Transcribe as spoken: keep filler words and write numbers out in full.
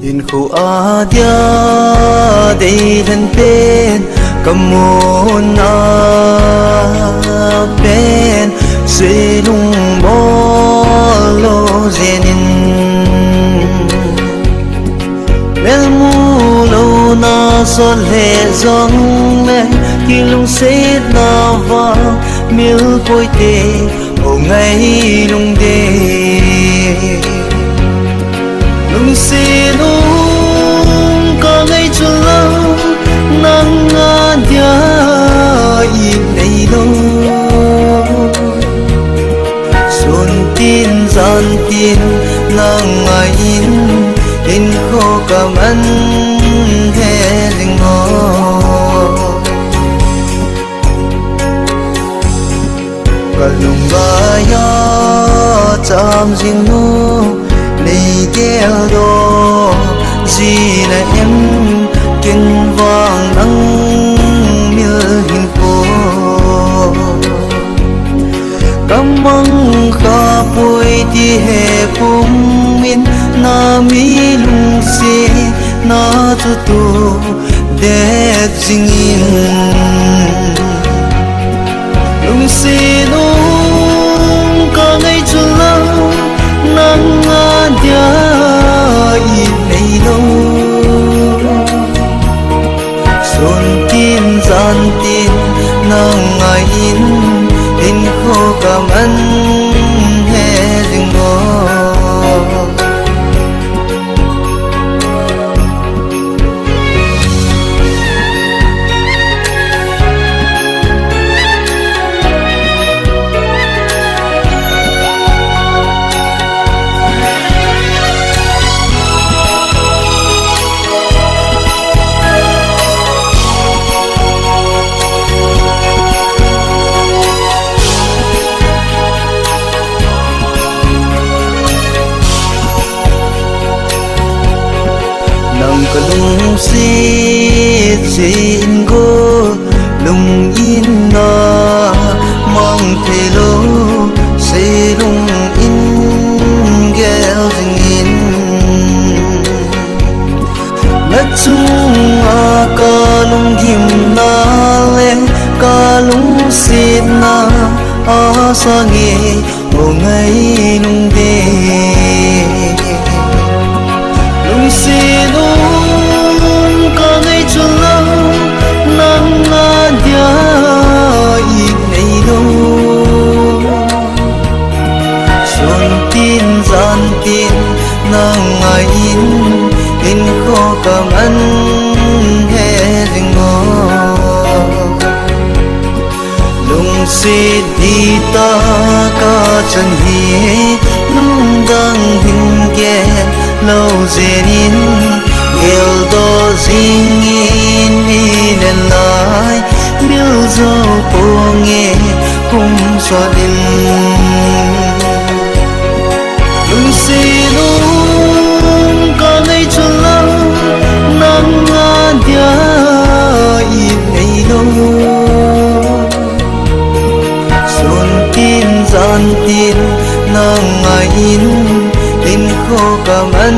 Hinkho adia deilhen pen, kamuna pen, selungbol lou jengin. Melmu louna sot lheh jongleh, kilungsetna vang milpoite, o ngailunge. Lungset um kangai chulou, nang adia it neilou. Sun tin jan tin nang ngaiyin, hinkho kaman he jing o. Kalunggaiya cham jing nu, nei geldoh ji nahi em, ken vang nang mil hinkho. Kamang khapoi ti he pumin, nami lungsetna chu tu det jingin. Lungset um kangai chulou, nang adia it neilou. Sun tin jan tin nang ngaiyin, hinkho kaman he jing o. Nang kalungset jeh in go, lungin na mang thei lou, selungin gel jingin. Na chunga kalunggimna le kalungsetna asange, o ngailunge. Lungset um kangai chulou, nang adia it neilou. Sun tin jan tin nang ngaiyin, hinkho kaman he jing o. Lungset di tah a kachan hi, lungdang hin gel lou jengin, geldoh jingin, mi lenlai bil jou ponge kum sot in. Lungset um kangai chulou, nang adia it neilou. Sun tin jan tin nang ngaiyin, hinkho kaman